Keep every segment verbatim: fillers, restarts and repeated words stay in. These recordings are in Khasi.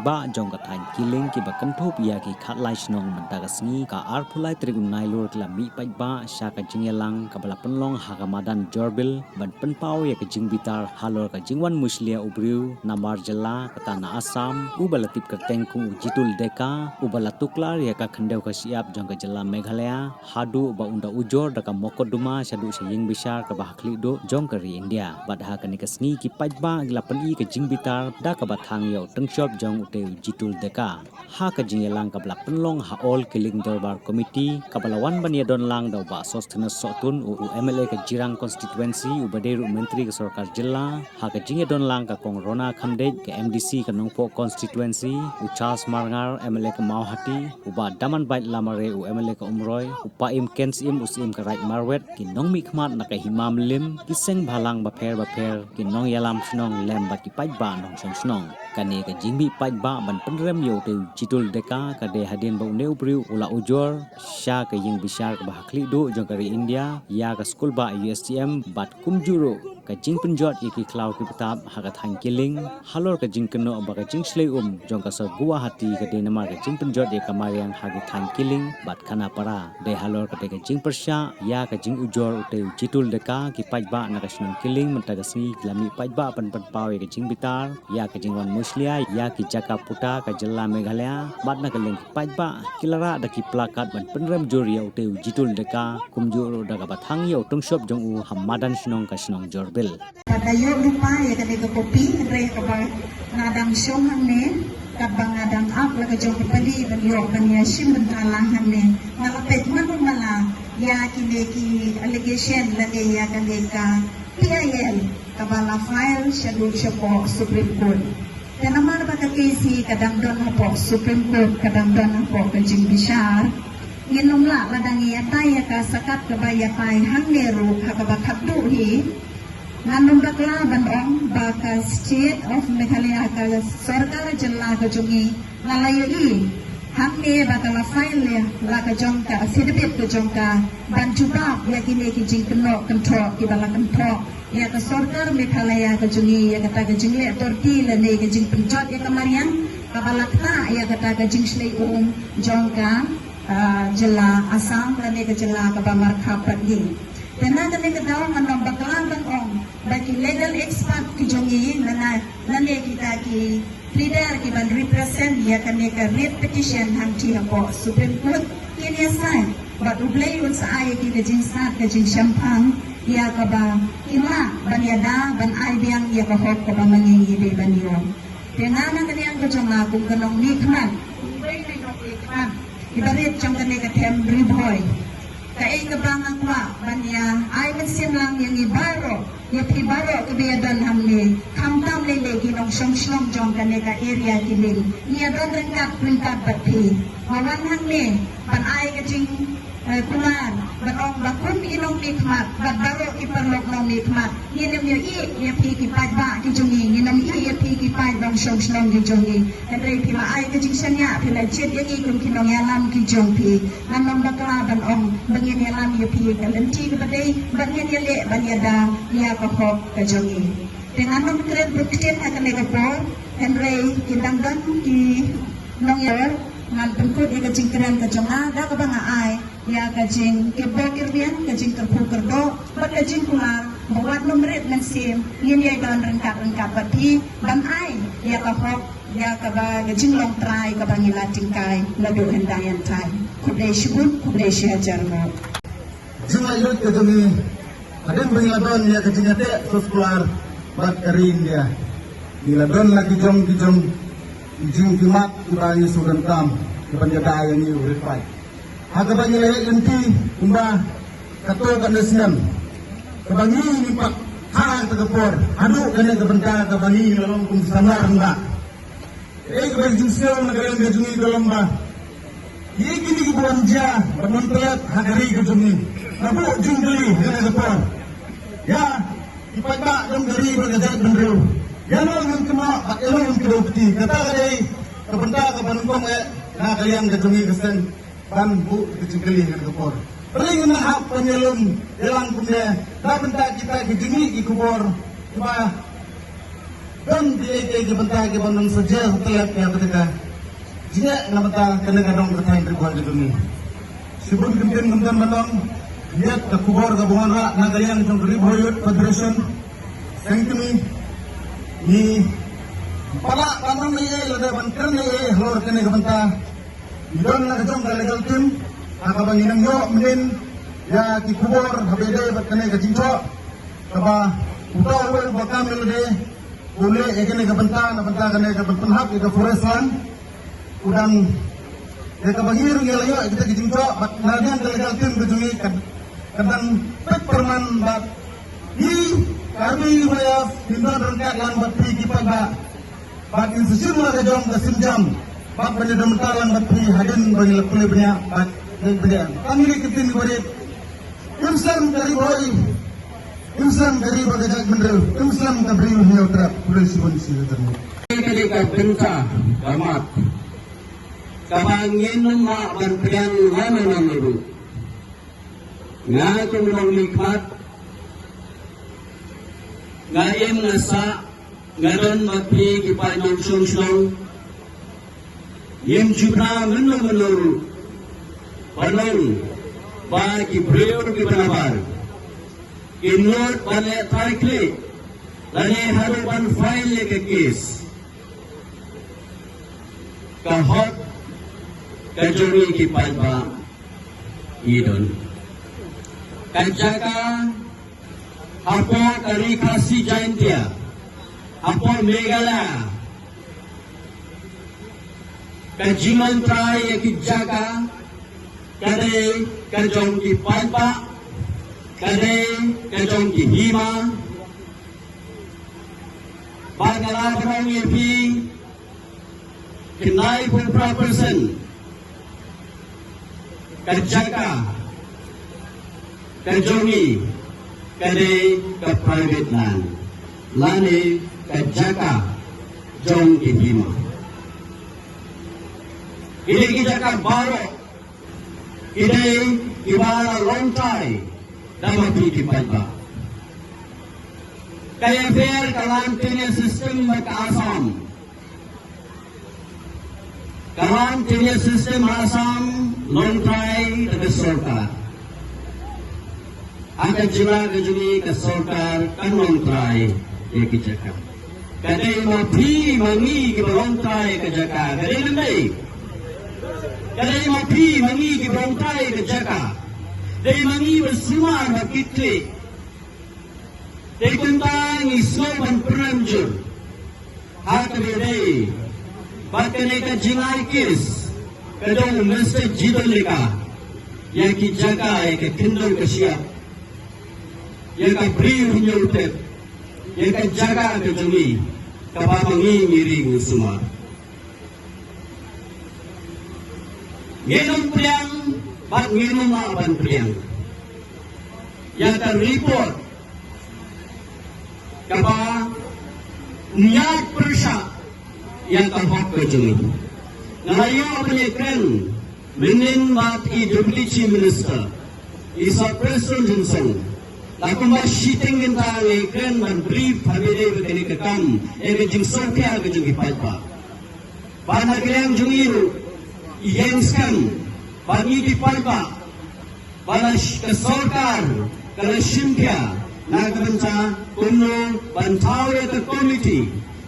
Bah jong ka thaiñ Killing kiba kynthup ïa ki khatlai shnong mynta ka sngi ka arphew lai tarik u Nailur ki la mih paidbah sha ka jingïalang kaba la pynlong ha ka madan Jorbil ban pynpaw ïa ka jingbitar halor ka jingwan mushlia u briew namar jylla kata na Assam uba la tip kyrteng kum u Jitul Deka uba la tuklar ïa ka khyndew ka shyiap jong ka jylla Meghalaya haduh ba un da ujor da ka mokotduma shaduh sha ïing bishar kaba ha khlieh duh jong ka ri India. Bad ha kane ka sngi ki paidbah ki la pyni ka jingbitar da kaba thang ïa u tyngshop jong utei u Jitul Deka. Ha ka jingïalang kaba la pynlong ha All Killing Dorbar Committee kaba la wan ban ïadon lang da u Bah Sosthenes Sohtun u, u M L A ka Jirang Constituency uba dei ruh Myntri ka Sorkar Jylla, ha ka jingïadon lang ka Kong Rona Khamdej ka M D C ka Nongpoh Constituency, u Charles Marngar M L A ka Mawhati, u Bah Damanbait Lamare u M L A ka Umroi, u Paiem Kensyiem u Syiem ka Raid Marwet, ki nongmihkhmat na ka hima Mylliem, ki seng bhalang bapher bapher, ki nongïalam shnong lem bad ki paidbah nongshong shnong. Kane ka jingmih paidbah ban pynrem ïa utei u Jitul Deka ka dei hadien ba une u briew u la ujor sha ka ïing bishar kaba ha khlieh duh jong ka ri India ïa ka skulbah U S T M bad kumjuh ruh ka jingpynjot ïa ki khlaw ki btap ha ka thaiñ Killing halor ka jingkynnoh ba ka jingshlei um jong ka sor Guwahati ka dei namar ka jingpynjot ïa ka mariang ha ki thaiñ Killing bad Khanapara. Dei halor kata ka jingpyrshah ïa ka jingujor utei u Jitul Deka ki paidbah na ka shnong Killing mynta ka sngi ki la mih paidbah ban pynpaw ïa ka jingbitar ïa ka jingwan mushlia ïa ki jaka puta ka jylla Meghalaya bad na ka liang ki paidbah ki la rah da ki plakat ban pynrem jur ïa utei u Jitul Deka kumjuh ruh da kaba thang ïa u tyngshop jong u ha madan shnong ka shnong Jorbil. Pat da ïoh lypa ïa kane ka kopi hynrei kaba nga dang shong hangne katba nga dang ap la ka jong ka pali ban ïoh ban ïa shim bynta lang hangne. Nga la peit mano mala ïa kine ki allegation lane ïa kane ka P I L kaba la file shaduh shapoh Supreme Court. Te namar ba ka case hi ka dang don hapoh Supreme Court ka dang don hapoh ka jingbishar. Ngin ym lah lada ngi ïatai ïa ka sakat kaba ïatai hangne ruh ha kaba khatduh hi. Ngan ym bakla ban ong ba ka State of Meghalaya ka sorkar jylla ka jong ngi nga la ïohi hangne ba ka la file ïa la ka jong ka affidavit ka jong ka ban jubab ïa kine ki jingkynnoh kynthoh kiba la kynthoh ïa ka sorkar Meghalaya ka jong ngi ïa kata ka jingleh torti lane ka jingpynjot ïa ka mariang kaba la ktah ïa kata ka jingshlei um jong ka ah, jylla Assam lane ka jylla kaba markhap bad ngi. Te na kane ka daw ngan ym bakla ban ong ba ki legal expert ki jong ngi lane lane kita ki pleader ki ban represent ïa kane ka writ petition hangtei hapoh Supreme Court kin ïa sign bad U Blei un sa ai ïa ki ka jingsngat ka jingshemphang ïa kaba ki lah ban ïada ban ai biang ïa ka hok kaba ma ngi ngi dei ban ïoh. Te nga na ka liang ka jong nga kum ka nongmihkhmat, kum ka nongmihkhmat kiba rit jong kane ka them Ri Bhoi. Kaei kaba nga kwah ban ïa ai mynsiem lang ïa ngi baroh, ïa phi baroh kiba ïadon hangne, khamtam lei lei ki nongshong shnong jong kane ka area Killing. Ngi ïadon ryngkat ryngkat bad phi. Nga wan hangne ban ai ka jing eh, kular ban ong ba kum i nongmihkhmat bad baroh ki paralok nongmihkhmat ngin ym ïohi ïa phi ki paidbah ki jong ngi, ngin ym ïohi ïa phi ki paid nongshong shnong ki jong ngi. Hynrei phi la ai ka jingshaniah, phi la jied ïa ngi kum ki nongïalam ki jong phi. Ngan ym bakla ban ong ba ngin ïalam ïa phi ka lynti kaba dei bad ngin ïaleh ban ïada ïa ka hok ka jong ngi. Te ngan ym kren bun ktien ha kane ka por, hynrei ki dang don ki nongïalam, ngan pynkut ïa ka jingkren ka jong nga da kaba nga ai ïa ka jingkyrpad kyrbiang, ka jingkyrpad kyrdoh bad ka jingkular ba wat nym rit mynsiem, ngin ïa don ryngkat ryngkat bad phi ban ai ïa ka hok ïa kaba ka jinglong trai kaba ngi la tyngkai naduh hyndai hyntai. Khublei shibun, khublei shihajar nguh. Jinglaitluid ka jong ngi hadien ba ngi la don ïa ka jingïateh soskular bad ka ri India. Ngi la don la ki jong ki jong ki jingkhmat kiba ngi sngewdonkam kiban ïada ïa ngi u rit paid. Ha kaba ngi la ïaid lynti kumba katto katne snem kaba ngi ngi pat ha kata ka por haduh kane ka bynta kaba ngi ngi la long kum ki samla rangbah. Ei kaba jingsngew na ka liang ka jong ngi ka long ba ïa kine kiba wan jia bad wan pynlait ha ka ri ka jong ngi. Naduh jingkylli ha kane ka por ïa ki paidbah jong ka ri bad ka jaitbynriew. Ïa nongwan kynnoh bad ïa nongwan kdew kti, kata ka dei ka bynta kaba nyngkong eh na ka liang ka jong ngi ka seng ban buh ka jingkylli ha kane ka por. Balei ngin nang hap ban ïalum ïalang kumne na bynta kita ki jingmih ki khubor kiba Don kiei kiei ki bynta kiba nang sa jia sa tlep ïa kata ka jingeh na bynta kane ka dong ka thaiñ Ri Bhoi ka jong ngi. Shibun ki ktien ngam don ban ong, ïa ka khubor kaba wanrah na ka liang jong ka Ri Bhoi Youth Federation. Seng kmie, ngi palat ban ong ei ei lada ban kren ei ei halor kane ka bynta. Ngi don la ka jong ka legal team ha kaba ngi nang ïoh mynnin ïa ki khubor haba ïadei bad kane ka jingthoh, kaba uta uwei uba kam ïa lade u leh ïa kane ka bynta na bynta kane ka ban pynhap ïa ka forest land. U dang ïa kaba ngi ruh ngi la ïoh ïa kita ki jingthoh bad na liang ka legal team ka jong ngi ka, ka dang peit pyrman bad ngi Karbi Wayaf ngin don ryngkat lang bad phi ki paidbah. Bad ngin sa shim la ka jong ka sienjam bad ban ïadon bynta lang bad phi hadien ba ngin la pule bniah bad leit bniah. Tang ïa ki ktien kiba rit. Im slem ka Ri Bhoi, im slem ka ri bad ka jaitbynriew, im slem ka briew hynñiew trep. Khublei shibun shi hajar nguh. Ka dei ka bynta ka mat kaba ngin ym lah ban pdiang lano lano ruh. Nga kum u nongmihkhmat, nga im nga sah, nga don bad phi ki paid nongshong shnong. Ngim ju kynmaw mynno mynno ruh ban ong ba ki briew kiba nabar kin nud ban leh trai khlieh lane haduh ban file ïa ka case. Ka hok ka jong ngi ki paidbah ngi don. Ka jaka hapoh ka Ri Khasi Jaintia, hapoh Meghalaya, ka jingmyntoi ïa ki jaka ka dei ka jong ki paidbah, ka dei ka jong ki hima. Bad nga la ong ïa phi, khyndai phew phra percent ka jaka ka jong ngi ka dei ka private land lane ka jaka jong ki hima. Kine ki jaka baroh ki dei kiba la long trai da ma phi ki paidbah. Ka ïapher ka land tenure system bad ka Assam. Ka land tenure system Assam long trai da ka sorkar. Ha ka jylla ka jong ngi ka sorkar kan long trai ïa ki jaka. Ka dei ma phi ma ngi kiba long trai ka jaka. Ka dei ma ngi. Ka dei ma phi ma ngi kiba long trai ka jaka. Dei ma ngi ba sumar ba kit klieh. Te kumta ngi sngew ban pynrem jur ha kaba ïadei bad kane ka jingai case ka jong u Mister Jidon Leka ïa ki jaka, ïa ka khyndew ka shyiap, ïa ka briew hynñiew trep, ïa ka jaka ka jong ngi kaba ma ngi ngi ri ngi sumar. Ngin ym pdiang bad ngin ym lah ban pdiang ïa ka report kaba ïaid pyrshah ïa ka hok ka jong ngi. Nga la ïoh ban ïakren mynnin bad i Deputy Chief Minister, i Sir Prestone Tynsong. La kumba shiteng kynta nga ïakren ban brief ha kaba ïadei bad kane ka kam ïa ka jingsngewkhia ka jong ki paidbah. Bad na ka liang jong ngi ruh, i ïeng skhem ba ngi ki paidbah, ba la sh-, ka sorkar ka la shim khia na ka bynta kumno ban thaw ïa ka komiti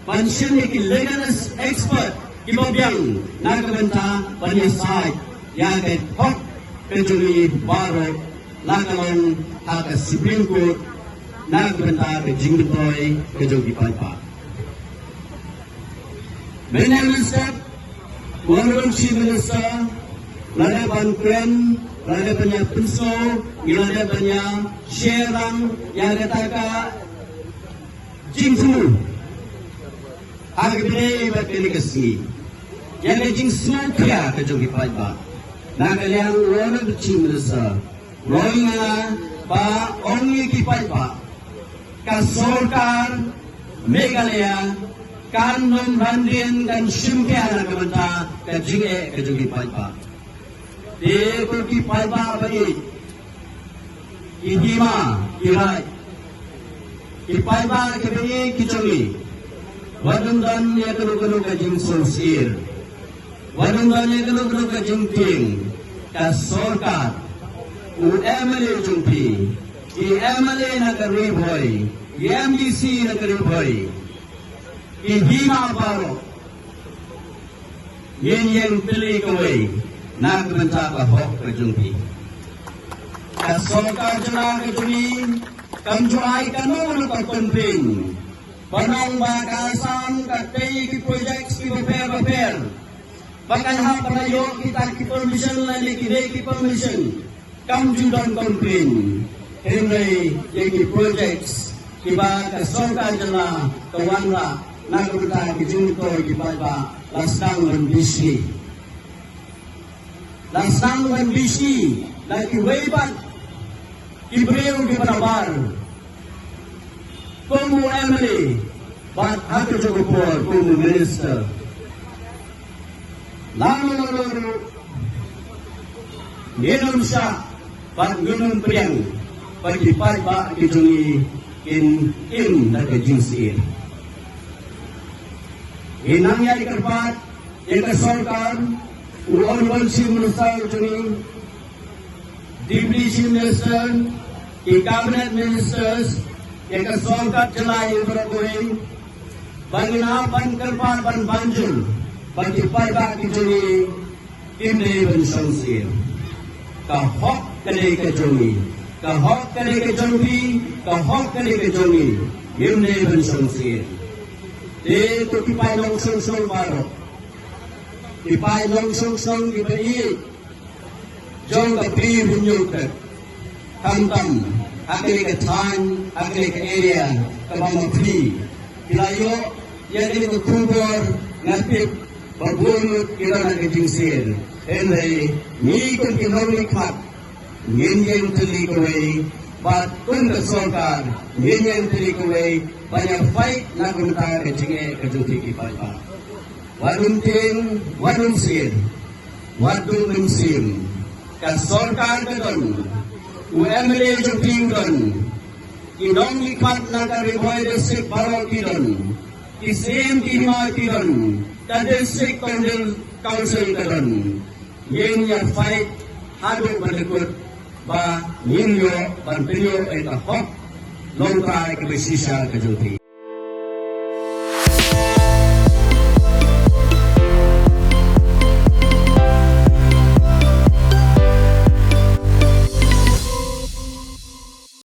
ban shim ïa ki legal expert kiba biang na ka bynta ban ïasaid ïa ka hok ka jong ngi baroh, la ka long ha ka Supreme Court na ka bynta ka jingmyntoi ka jong ki paidbah. Mynne mynstep, Honorable Chief Minister, la dep ban kren, la dep ban ïa pynsngew, ngi la dep ban ïa share lang ïa kata ka jingthmu ha kaba ïadei bad kane ka sngi, ïa ka jingsngewkhia ka jong ki paidbah. Na ka liang u Honorable Chief Minister, u ong ïa nga ba ong ïa ki paidbah, ka sorkar Meghalaya kan ym randien kan shim khia na ka bynta ka jingeh ka jong ki paidbah. Te ko ki paidbah ba ïeit, ki hima ki raid, ki paidbah kiba ïeit ki jong ngi, Wat ym don ïa kano kano ka jingsngewsih. Wat ym don ïa kano kano ka jingtieng. Ka sorkar, u M L A jong phi, ki M L A na ka Ri Bhoi, ki M D C na ka Ri Bhoi, ki hima baroh, ngin ïeng tylli kawei na ka bynta ka hok ka jong phi. Ka sorkar jylla ka jong ngi kam ju ai kano kano ka complain. Ba nang ba ka Assam ka tei ki projects kiba pher ba pher, ba kan hap ban ïoh kita ki permission lane kine ki permission, kam ju don complain. Hynrei ïa ki projects kiba ka sorkar jylla ka wanrah na ka bynta ki jingmyntoi ki paidbah la sdang ban bishni. La sdang ban bishni na kiwei pat ki briew kiba nabar, kum u M L A bad ha kajuh ka por kum u minister. Lano lano ruh ngin ym shah bad ngin ym pdiang ba ki paidbah ki jong ngi kin im da ka jingsyier. Ngi nang ïai kyrpad ïa ka sorkar, u Honourable Chief Minister jong ngi, Deputy Chief Minister, ki Cabinet Ministers, ïa ka sorkar jylla ïa baroh kawei, ba ngin hap ban kyrpad ban banjur ba ki paidbah ki jong ngi kim dei ban shong syier. Ka hok ka dei ka jong ngi. Ka hok ka dei ka jong phi. Ka hok ka dei ka jong ngi. Ngim dei ban shong syier. Te to ki paid long shong shong baroh, ki paid long shong shong kiba ïeit jong ka Bri Hynñiewtrep, khamtam ha kane ka thaiñ, ha kane ka area kaba ma Bri, ki la ïoh ïa kane ka khubor, nga tip ba bun ngut ki don ha ka jingsyier. Hynrei ngi kum ki nongmihkhmat ngin ïeng tylli kawei, bad kum ka sorkar ngin ïeng tylli kawei ban ïa fight na ka bynta ka jingeh ka jong phi ki paidbah. Wat ym tieng, wat ym syier, wat ym mynsiem. Ka sorkar ka don, u M L A jong phi u don, ki nongmihkhmat na ka Ri Bhoi District baroh ki don, ki Syiem ki Hima ki don, ka District Council, Council ka don. Ngin ïa fight haduh ba la kut ba ngin ïoh ban pynïoh ïa ka hok longtrai kaba shisha ka jong phi.